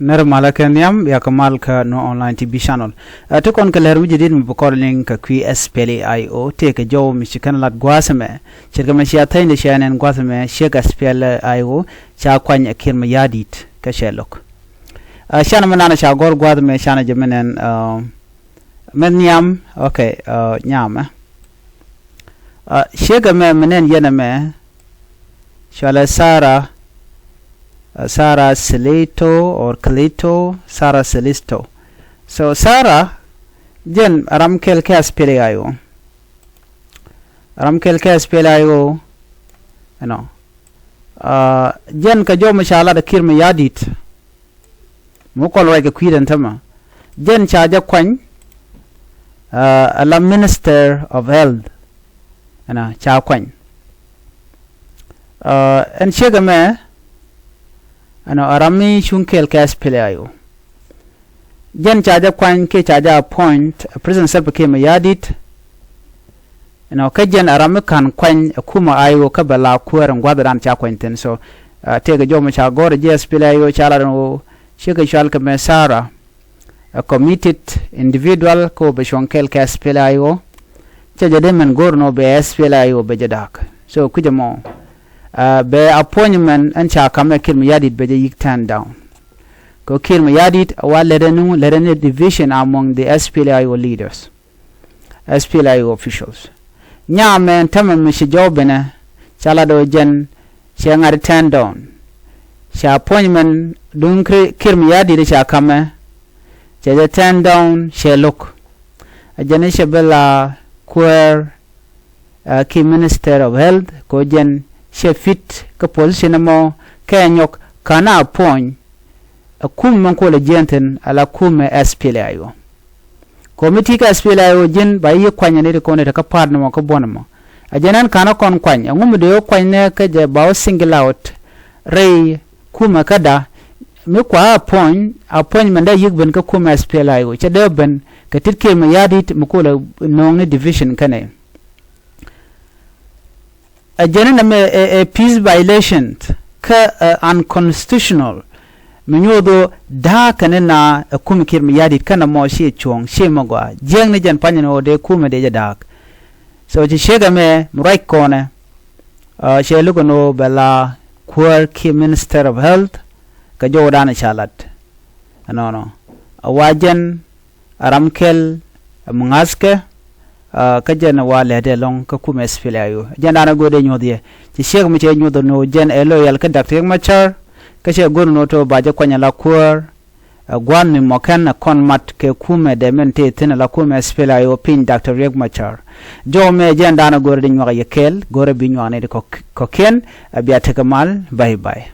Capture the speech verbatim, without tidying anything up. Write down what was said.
Nɛr malä kɛ nhiam, yakɛ mal kä Nuer Online T V channel. Ɛ, ti kɔn kɛ lɛr mi jadid mi bi kɔn liŋ kɛ kui̱ S P L A I O, tëëkɛ jɔw mi ci kɛn lat gua̱a̱th ɛmɛ. Ce̱tkɛ mɛ cia thäcni cia nɛn gua̱a̱th ɛmɛ, ciek S P L A I O ca kuany ɛ Kiir Mayardit kä cɛ lo̱k. Ɛ, canɛ mi nanɛ ca gɔ̱r gua̱a̱th ɛmɛ, canɛ jɛ mi nɛn, ɛ, mɛ nhiam, okay, ɛ, nyamɛ. Ɛ, ciek ɛmɛ mi nɛn yɛn ɛmɛ, cɔalɛ Sarah, ɛ, Sarah Silito or Kilito, Sarah Silisto. So Sarah, jɛn ram kɛl kɛ S P L A I O. Ram kɛl kɛ S P L A I O, you know. Ɛ, jɛn kɛ jɔw mi ca lat ɛ Kiir Mayardit. Mi kɔl ruac kɛ kui̱dɛn tämɛ. Jɛn ca jɛ kuany, ɛ, ala Minister of Health. Ɛnɔ, ca kuany. Ɛ, ɛn ciek ɛmɛ, ɛnɔ, ɛ ram mi cuŋ kɛl kɛ S P L A I O. Jɛn ca jɛ kuany kiɛ ca jɛ appoint, ɛ, President Salva Kiir Mayardit. Ɛnɔ, kä jɛn ɛ ram mi ka̱n kuany ɛ kumɛ I O kä bɛ la kuäär ɛn gua̱thdan ca kuany thi̱n. So, ɛ, tëëkɛ jɔw mi ca gɔ̱r ji̱ S P L A I O ca lat ɛn ɣöö ciekɛ cɔal kɛ mɛ Sarah, a committed individual kä ɣöö bɛ cuɔ̱ŋ kɛl kɛ S P L A I O. Cɛ jɛ dee mɛn go̱r nɔ bɛ S P L A I O bɛ jɛ da̱a̱k. So kui̱cɛ mɔ, ɛ, bɛ appointment ɛn ca ka̱m ɛ Kiir Mayardit bɛ jɛ yi̱k turn down. Kɛ Kiir Mayardit a wa lɛt ɛn nuŋ, lɛt ɛn division among the S P L A I O leaders, S P L A I O officials. Nyamɛ ɛn tämɛ mi ci jɔw benɛ, ca lat ɣöö jɛn cɛ ŋa̱t turn down. Ca appointment duŋ Kiir, Kiir Mayardit ca ka̱mɛ, cɛ jɛ turn down, cɛ lo̱k. Ɛ jɛn cɛ bi la kuäär, ɛ, ki Minister of Health, kɛ ɣöö jɛn cɛ fit kä position ɛmɔ, kɛ nyɔk ka̱n appoint ɛ kumɛ mɛ kolɛ jiɛn thi̱n, ala kumɛ S P L A I O. Committee kä S P L A I O ji̱n ba yi̱ kuany ni ti kɔn ite kä pa̱a̱t ni mɔ kä buɔ̱n mɔ. Ɛ jɛn ɛn ka̱n ɛ kɔn kuany, ɛŋu mi dee wä kuany nɛ kä jɛ ba wä single out rɛy kumɛ käda, mi kua appoint, appointment dee yi̱k ben kä kumɛ S P L A I O, cɛ dee ben kɛ tit Kiir Mayardit mi kolɛ no̱o̱ŋ ni division kɛnɛ. Ɛ jɛn ɛn ɛmɛ ɛ, ɛ peace violation kä, ɛ, unconstitutional. Mi nyuɔth ɣöö da̱a̱k kɛn ina ɛ kumɛ Kiir Mayardit kɛn ɛmɔ ci cuɔ̱ŋ, ci mɛ gɔaa. Jiäkni jɛn panyɛ ni ɣöö dee kumɛ dee jɛ da̱a̱k. So ci ciek ɛmɛ mi ruac kɔnɛ, ɛ, cɛ luk ɛn ɣöö bɛ la kuäär ki Minister of Health kɛ jɔwdan ca lat. Ɛnɔnɔ. Ɛ wa jɛn a ram kɛl, ɛ mi ŋa̱thkɛ, ɛ, kä jɛn ɛ wa lɛt ɛlɔ̱ŋ kä kumɛ S P L A I O. Jɛn da̱a̱n ɛ go̱o̱r dee nyuɔ̱th yɛ. Ci ciek mi cɛ nyuɔ̱th ɛn ɣöö jɛn ɛ loyal kä Doctor Riek Machar, kä cɛ go̱o̱r ɛn ɣöö tɔ ba jɛ kuany ala kuäär, ɛ, gua̱a̱th mi mɔ kɛn ɛ kɔn mat kɛ kumɛ dee min tëë thi̱n ala kumɛ S P L A I O piny Doctor Riek Machar. Jɔw mɛ jɛn da̱a̱n ɛ go̱o̱r dee nyuak yɛ kɛɛl, go̱o̱r ɛ bi nyuak ni di kɔ, kɔ̱kiɛn, ɛ bia tekɛ mal, bye bye.